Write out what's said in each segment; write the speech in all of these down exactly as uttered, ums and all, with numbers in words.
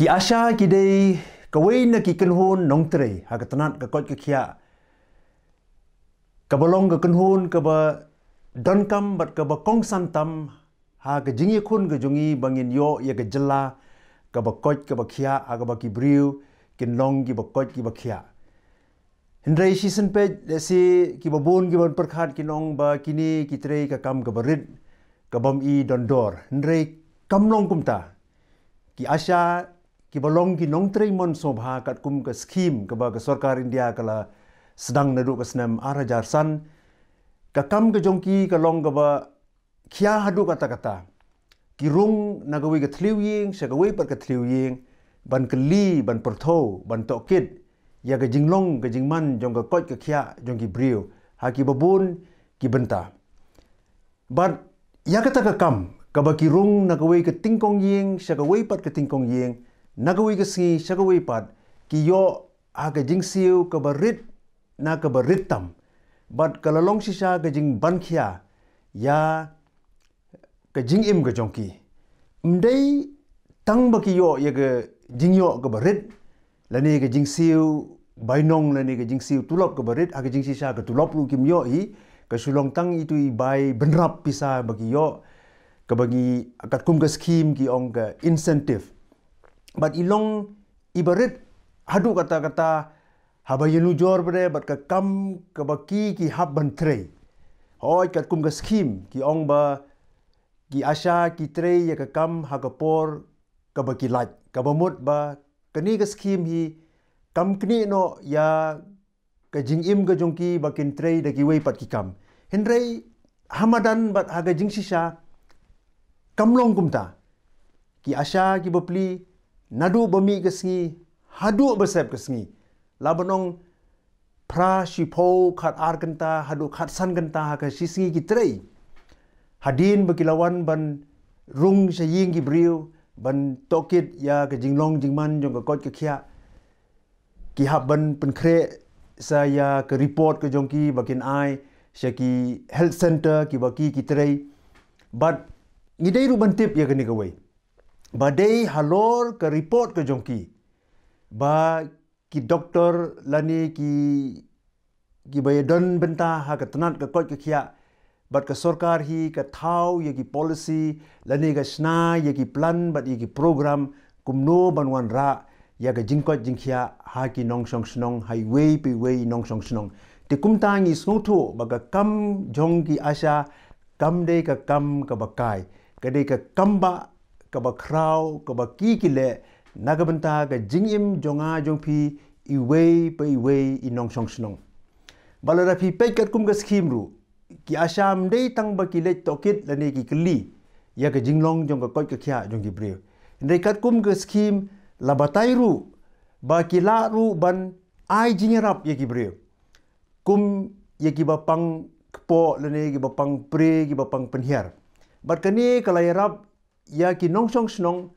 Ki ASHA ki dei kawei na ki kynhun nongtrei ha ka tnat ka koit ka khiah, kaba long ka kynhun kaba donkam bad kaba kongsan tam ha ka jingïakhun ka jong ngi ba ngin ïoh ïa ka jylla kaba koit kaba khiah, ha kaba ki briew kin long kiba koit kiba khiah. Hynrei shisien peit, lehse kiba bun kiban pyrkhat kin ong ba kine ki trei ka kam kaba rit, ka bym i don dor. Hynrei kam long kumta. Ki ASHA kiba long ki nongtrei mon sngewbha katkum ka skhim kaba ka sorkar India ka la sdang naduh ka snem ar hajar san. Ka kam ka jong ki ka long kaba khia haduh katta katta. Ki rung na kawei ka thliew ïing sha kawei pat ka thliew ïing, ban kylli, ban pyrthuh, ban tohkit ïa ka jinglong ka jingman jong ka koit ka khiah jong ki briew ha kiba bun ki bynta. Bad ïa kata ka kam kaba ki rung na kawei ka tyngkong ïing sha kawei pat ka tyngkong ïing, na kawei ka sngi sha kawei pat, ki ïoh ha ka jingsiew kaba rit na kaba rit tam. Bad ka la long shisha ka jingbankhia ïa ka jingim ka jong ki. Ym dei tang ba ki ïoh ïa ka jingïoh kaba rit, lane ka jingsiew bainong, lane ka jingsiew tulop kaba rit, ha ka jingshisha ka tulop ruh kim ïoh hi, ka shu long tang itu i bai bynrap pisa ba ki ïoh, kaba ngi katkum ka skhim ki ong ka incentive. Bad i long iba rit haduh katta katta haba ïanujor bad, bad ka kam kaba ki ki hap ban trei. Hooid, katkum ka skhim ki ong ba ki ASHA ki trei ïa ka kam ha ka por kaba ki lait, kaba mut ba kane ka skhim hi kam knieh noh ïa ka jingim ka jong ki ba kin trei da kiwei pat ki kam. Hynrei ha madan bad ha ka jingshisha kam long kumta. Ki ASHA kiba plie, naduh ba mih ka sngi haduh ba sep ka sngi, la ban ong phra, shiphew, khat ar kynta haduh khat san kynta ha ka shi sngi ki trei. Hadien ba ki la wan ban rung sha ïing ki briew, ban tohkit ïa ka jinglong jingman jong ka koit ka khiah, ki hap ban pynkhreh sa ïa ka report ka jong ki ba kin ai sha ki health centre kiba ki ki trei. Bad ngi dei ruh ban tip ïa kane kawei, ba dei halor ka report ka jong ki ba ki doktor lane ki, kiba ïadon bynta ha ka tnat ka koit ka khiah bad ka sorkar hi ka thaw ïa ki policy lane ka shna ïa ki plan bad ïa ki program kumno ban wanrah ïa ka jingkoit jingkhiah ha ki nongshong shnong, ha iwei pa iwei i nongshong shnong. Te kumta ngi sngewthuh ba ka kam jong ki ASHA kam dei ka kam kaba kai, ka dei ka kam ba kaba khraw kaba ki ki leh na ka bynta ka jingim jong nga jong phi, iwei pa iwei i nongshong shnong. Ba lada phi peit katkum ka skhim ruh, ki ASHA ym dei tang ba ki leit tohkit lane ki kylli ïa ka jinglong jong ka koit ka khiah jong ki briew. Hynrei katkum ka skhim la batai ruh ba ki lah ruh ban ai jingïarap ïa ki briew, kum ïa kiba pang kpoh lane kiba pang pre, kiba pang pynhiar. Bad kane ka la ïarap ïa ki nongshong shnong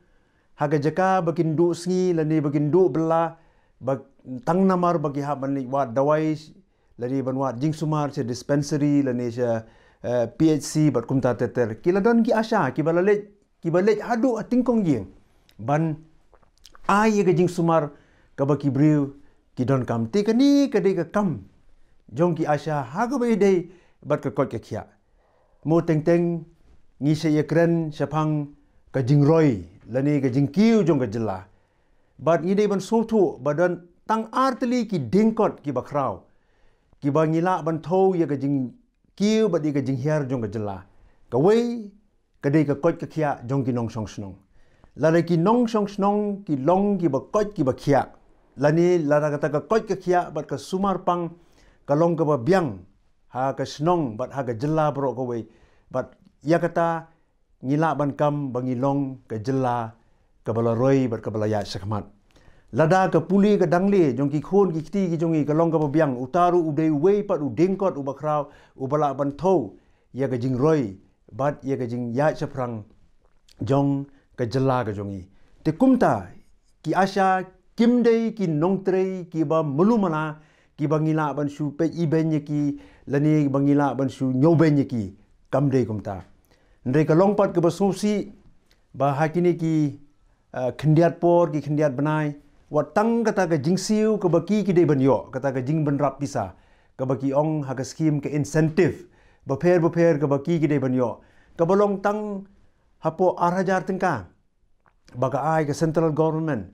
ha ka jaka ba kin duh sngi lane ba kin duh bylla, ba tang namar ba ki hap ban leit wad dawai lane ban wad jingsumar sha dispensary lane sha, eh, P H C bad kumta ter ter. Ki la don ki ASHA kiba la leit, kiba leit haduh ha tyngkong ïing ban ai ïa ka jingsumar kaba ki briew ki donkam. Te kane ka dei ka kam jong ki ASHA ha kaba ïadei bad ka koit ka khiah. Mo teng teng ngi sa ïakren shaphang ka jingroi lane ka jingkiew jong ka jylla. Bad ngi dei ban sngewthuh ba don tang ar tylli ki diengkot kiba khraw kiba ngi lah ban thew ïa ka jingkiew bad ïa ka jinghiar jong ka jylla. Kawei ka dei ka koit ka khiah jong ki nongshong shnong. Lada ki nongshong shnong ki long kiba koit kiba khiah, lane lada kata ka koit ka khiah bad ka sumar pang ka long kaba biang ha ka shnong bad ha ka jylla baroh kawei, bad ïa kata ngi lah ban kam ba ngi long ka jylla kaba la roi bad kaba la ïaid shakhmat. Lada ka pule ka dangle jong ki khun ki kti ki jong ngi ka long kaba biang, uta ruh u dei uwei pat u diengkot uba khraw uba lah ban thew ïa ka jingroi bad ïa ka jingïaid shaphrang jong ka jylla ka jong ngi. Te kumta ki ASHA kim dei ki nongtrei kiba malu mala, kiba ngi lah ban shu peit ibeiñ ïa ki lane ba ngi lah ban shu ñiewbeiñ ïa ki. Kam dei kumta. Hynrei ka long pat kaba sngewsih ba ha kine ki uh, khyndiat por ki khyndiat bnai, wat tang kata ka jingsiew kaba ki ki dei ban ïoh, kata ka jingbynrap pisa kaba ki ong ha ka skim ka incentive bapher bapher kaba ki ki dei ban ïoh, kaba long tang hapoh ar hajar tyngka ba ka ai ka central government,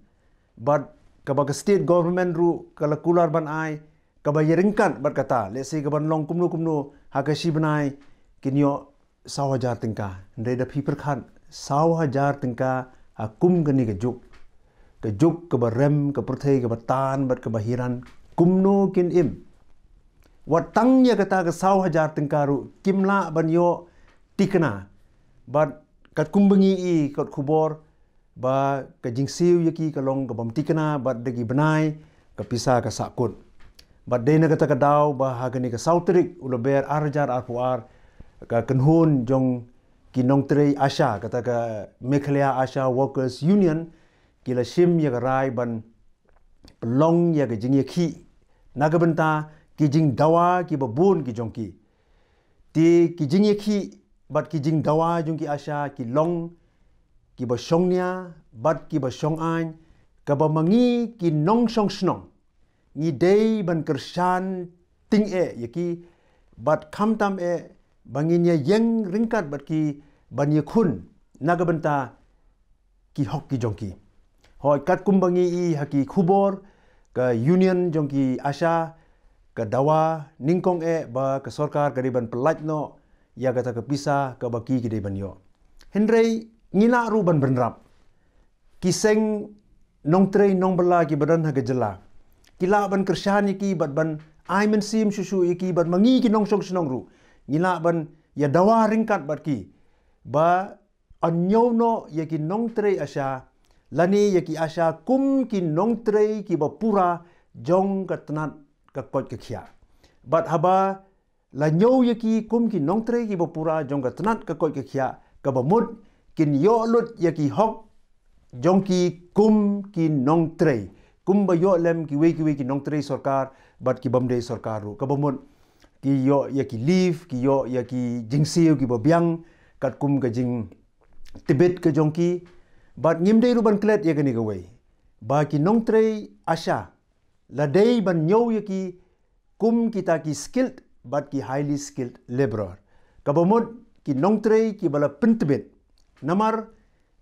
bad kaba ka state government ruh ka la kular ban ai, kaba ïaryngkat bad kata, let's say, kaban long kumno kumno ha ka shi bnai kin ïoh saw hajar tyngka. Hynrei da phi pyrkhat, saw hajar tyngka ha kum kane ka juk, ka juk kaba rem, ka pyrthei kaba tan bad kaba hiran, kumno kin im? Wat tang ïa kata ka saw hajar tyngka ruh kim lah ban ïoh tikna. Bad katkum ba ngi i kot khubor, ba ka jingsiew ïa ki ka long kabym tikna, bad da ki bnai ka pisa ka sahkut. Bad dei na kata ka daw ba ha kane ka saw tarik u Lber ar hajar arphew ar, ka kynhun jong ki nongtrei ASHA, kata ka Meghalaya ASHA Workers Union, ki la shim ïa ka rai ban pynlong ïa ka jingïakhih na ka bynta ki jingdawa kiba bun ki jong ki. Te ki jingïakhih bad ki jingdawa jong ki ASHA ki long kiba shongnia bad kiba shongaiñ, kaba ma ngi ki nongshong shnong ngi dei ban kyrshan tyngeh ïa ki, bad khamtam eh ba ngin ïa ïeng ryngkat bad ki ban ïakhun na ka bynta ki hok ki jong ki. Hooid, katkum ba ngi i ha ki khubor, ka union jong ki ASHA ka dawa nyngkong eh ba ka sorkar ka dei ban pyllait noh ïa kata ka pisa kaba ki ki dei ban ïoh. Hynrei ngi lah ruh ban bynrap, ki seng nongtrei nongbylla kiba don ha ka jylla, ki lah ban kyrshan ïa ki bad ban ai mynsiem shuh shuh ïa ki, bad ma ngi ki nongshong shnong ruh ngi lah ban ïa dawa ryngkat bad ki ba yn ñiew noh ïa ki nongtrei ASHA lane ïa ki ASHA kum ki nongtrei kiba pura jong ka tnat ka koit ka khiah. Bad haba la ñiew ïa ki kum ki nongtrei kiba pura jong ka tnat ka koit ka khiah, kaba mut kin ïoh lut ïa ki hok jong ki kum ki nongtrei, kumba ïoh lem kiwei kiwei ki nongtrei sorkar bad kibym dei sorkar ruh, kaba mut ki ïoh ïa ki leave, ki ïoh ïa ki jingsiew kiba biang katkum ka jingtbit ka jong ki. Bad ngim dei ruh ban klet ïa kane kawei, ba ki nongtrei ASHA la dei ban ñiew ïa ki kum kita ki skilled bad ki highly skilled laborer, kaba mut ki nongtrei kiba la pyntbit. Namar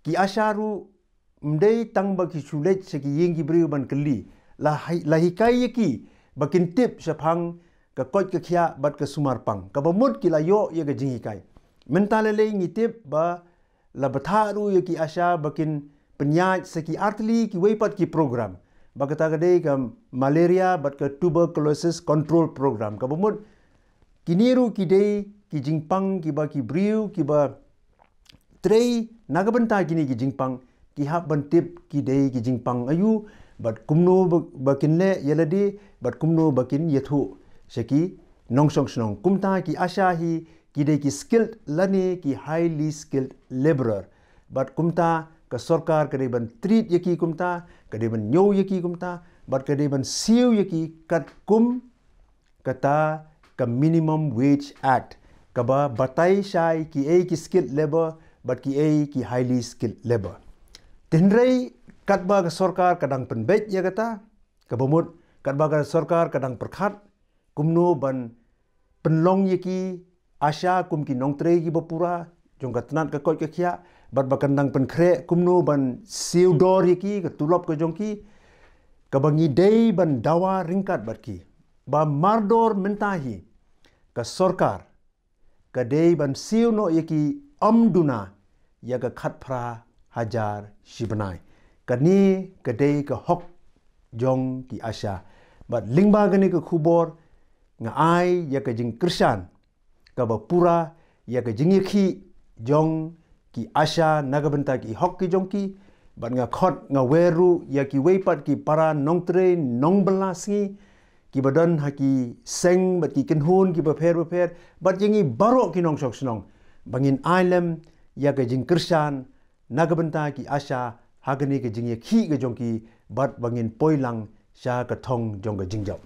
ki ASHA ruh ym dei tang ba ki shu leit sha ki ïing ki briew ban kylli, la hi-, la hikai ïa ki ba kin tip shaphang ka koit ka khiah bad ka sumar pang, kaba mut ki la ïoh ïa ka jinghikai. Mynta lei lei ngi tip ba la bthah ruh ïa ki ASHA ba kin pynïaid sa ki artylli kiwei pat ki program, ba kata ka dei ka malaria bad ka tuberculosis control program, kaba mut kine ruh ki dei ki jingpang kiba ki briew kiba trei na ka bynta kine ki jingpang ki hap ban tip ki dei ki jingpang aïu, bad kumno ba, ba kin leh ïa lade, bad kumno ba kin ïathuh sha ki nongshong shnong. Kumta ki ASHA hi ki dei ki skilled lane ki highly skilled laborer, bad kumta ka sorkar ka dei ban treat ïa ki kumta, ka dei ban ñiew ïa ki kumta, bad ka dei ban siew ïa ki katkum kata ka Minimum Wage Act, kaba batai shai kiei ki skilled labour bad kiei ki highly skilled labour. Te hynrei katba ka sorkar ka dang pynbeit ïa kata, kaba mut katba ka sorkar ka dang pyrkhat kumno ban pynlong ïa ki ASHA kum ki nongtrei kiba pura jong ka tnat ka koit ka khiah, bad ba kan dang pynkhreh kumno ban siew dor ïa ki, ka tulop ka jong ki, kaba ngi dei ban dawa ryngkat bad ki ba mardor mynta hi ka sorkar ka dei ban siew noh ïa ki ym duna ïa ka khatphra hajar shi bnai. Kane ka dei ka hok jong ki ASHA. Bad lyngba kane ka khubor nga ai ïa ka jingkyrshan kaba pura ïa ka jingïakhih jong ki ASHA na ka bynta ki hok ki jong ki. Bad nga khot nga wer ruh ïa kiwei pat ki para nongtrei nongbylla sngi kiba don ha ki seng bad ki kynhun kiba pher bapher, bad ïa ngi baroh ki nongshong shnong, ba ngin ai lem ïa ka jingkyrshan na ka bynta ki ASHA ha kane ka jingïakhih ka jong ki, bad ba ngin poi lang sha ka thong jong ka jingjop.